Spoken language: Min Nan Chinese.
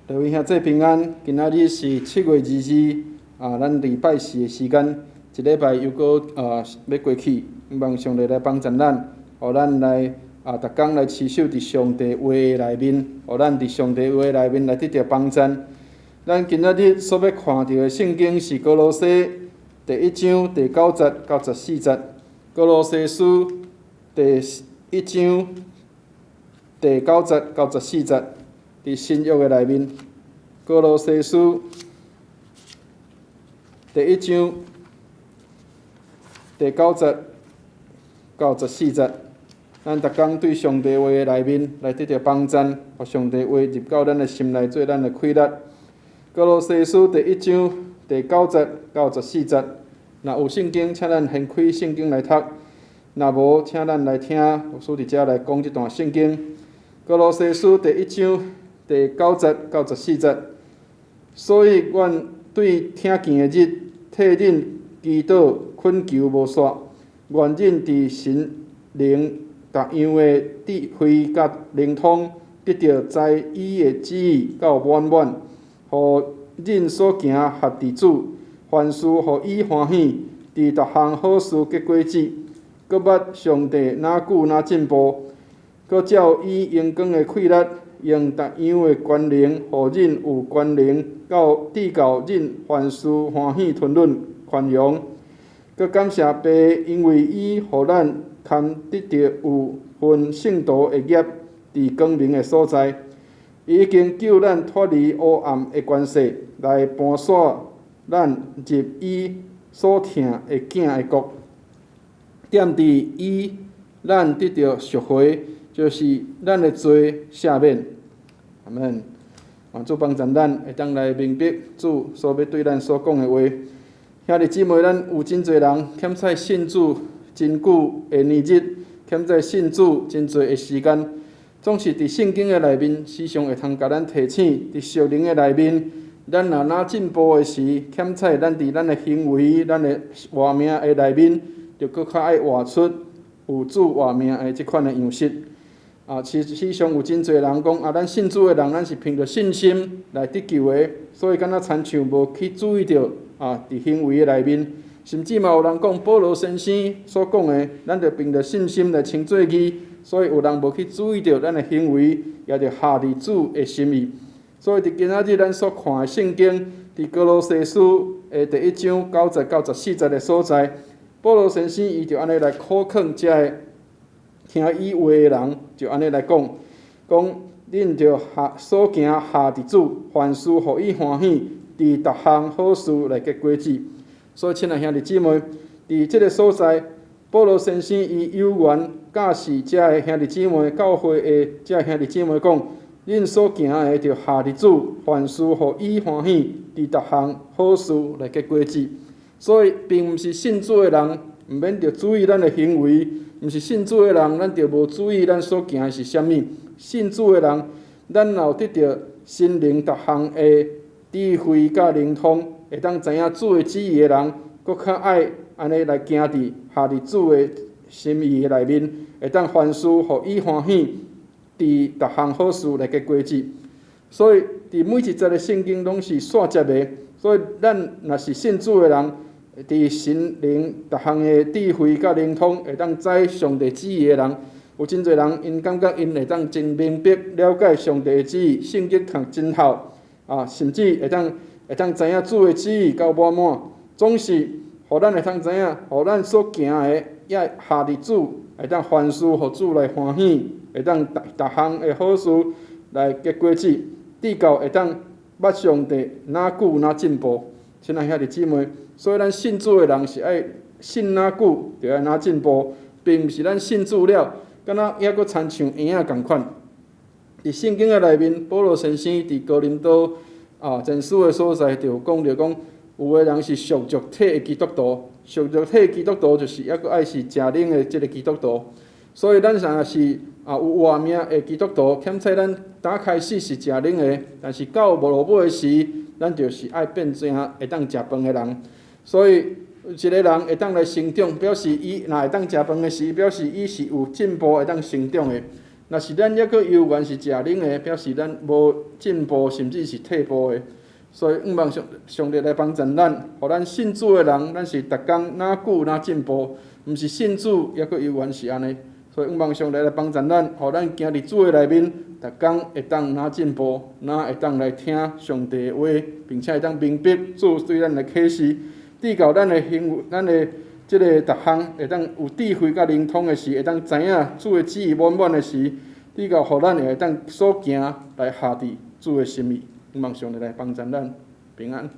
各位兄弟平安，今仔日是7月22，啊，咱禮拜四的時間，一禮拜又閣欲過去，希望上帝來幫助咱，予咱來逐工來持守佇上帝話的內面，予咱佇上帝話內面來得著幫助。咱今仔日所欲看著的聖經是歌羅西第一章第九節到十四節，歌羅西書第一章第九節到十四節。佇新約的內面，歌羅西書第一章第九節到十四節，咱逐工對上帝話的內面來得著幫贊，予上帝話入到咱的心內，做咱的氣力。歌羅西書第一章第九節到十四節，若有聖經，請咱掀開聖經來讀；若無，請咱來聽牧師佇遮來講這段聖經。歌羅西書第一章第九節到十四節，所以阮對聽見的日，替恁祈禱懇求無煞，願恁佇神靈逐樣的智慧佮靈通，得著知伊的旨意到滿滿，予恁所行合佇主，凡事予伊歡喜，佇逐項好事結果子，閣捌上帝若久若進步，閣照伊榮光的氣力，用逐樣的權能，予恁有權能，到至到恁凡事歡喜吞忍寬容。閣感謝父，因為伊予咱堪得著有份聖徒的業，佇光明的所在。伊已經救咱脫離黑暗的權勢，來搬徙咱入伊所疼的囝的國。踮佇伊，咱得著贖回，就是咱的罪赦免。阿門。願主幫助咱，會當來明白主所欲對咱所講的話。兄弟姊妹，咱有真濟人欠彩信主真久的年日，欠彩信主真濟的時間，總是佇聖經的內面，時常會通共咱提醒，佇屬靈的內面，咱若若進步的時，欠彩咱佇咱的行為、咱的活命的內面，就閣較愛活出有主活命的這款的樣式。啊，事實上有真濟人講啊，咱信主的人，咱是憑著信心來得救的，所以敢若親像無去注意著啊，佇行為的內面，甚至嘛有人講保羅先生所講的，咱著憑著信心來稱做義，所以有人無去注意著咱的行為，也著合佇主的心意。所以佇今仔日咱所看的聖經，佇歌羅西書的第一章九節到十四節的所在，保羅先生伊就按呢來苦勸遮个聽伊話的人，就按呢來講，講恁著合所行合佇主，凡事予伊歡喜，佇逐項好事來結果子。所以，親愛兄弟姊妹，佇這个所在，保羅先生伊有緣教示遮个兄弟姊妹，教會的遮兄弟姊妹講，恁所行的著合佇主，凡事予伊歡喜，佇逐項好事來結果子。所以，並毋是信主的人，毋免著注意咱的行為。毋是信主的人，咱就無注意咱所行的是啥物。信主的人，咱若有得著神靈逐項的智慧佮靈通，會當知影主的旨意的人，閣較愛按呢來行佇合佇主的心意的內面，會當凡事予伊歡喜，佇逐項好事來結果子。所以，佇每一節的聖經攏是線接的。所以，咱若是信主的人，佇神靈逐項的智慧佮靈通，會當知上帝旨意的人，有真濟人，𪜶感覺𪜶會當真明白了解上帝的旨意，聖經讀真透，啊，甚至會當知影主的旨意到滿滿，總是予咱會通知影，予咱所行的也合佇主，會當凡事予主來歡喜，會當逐逐項的好事來結果子，至到會當捌上帝若久若進步。親愛兄弟姊妹，所以咱信主的人是愛信若久，就愛若進步，並毋是咱信主了，敢若猶閣親像嬰仔仝款。佇聖經的內面，保羅先生佇哥林多前書的所在就有講著講，有的人是屬肉體的基督徒，屬肉體的基督徒就是猶閣愛是食奶的這个基督徒。所以咱若是有活命的基督徒，欠彩咱打開始是食奶的，但是到落尾時，咱就是愛變成會當食飯的人。所以，一个人會當來成長，表示伊若會當食飯的時，表示伊是有進步會當成長的。若是咱猶閣猶原是食奶的，表示咱無進步，甚至是退步的。所以，向望上帝來幫助咱，予咱信主的人，咱是逐工若久若進步，毋是信主猶閣猶原是按呢。所以，向望上帝來幫助咱，予咱行佇主的內面，逐工會當若進步，若會當來聽上帝的話，並且會當明白主對咱的啟示，直到咱的行為，咱的這个逐項會當有智慧佮靈通的時，會當知影主的旨意滿滿的時，直到予咱會當所行來合佇主的心意。希望上帝來幫助咱，平安。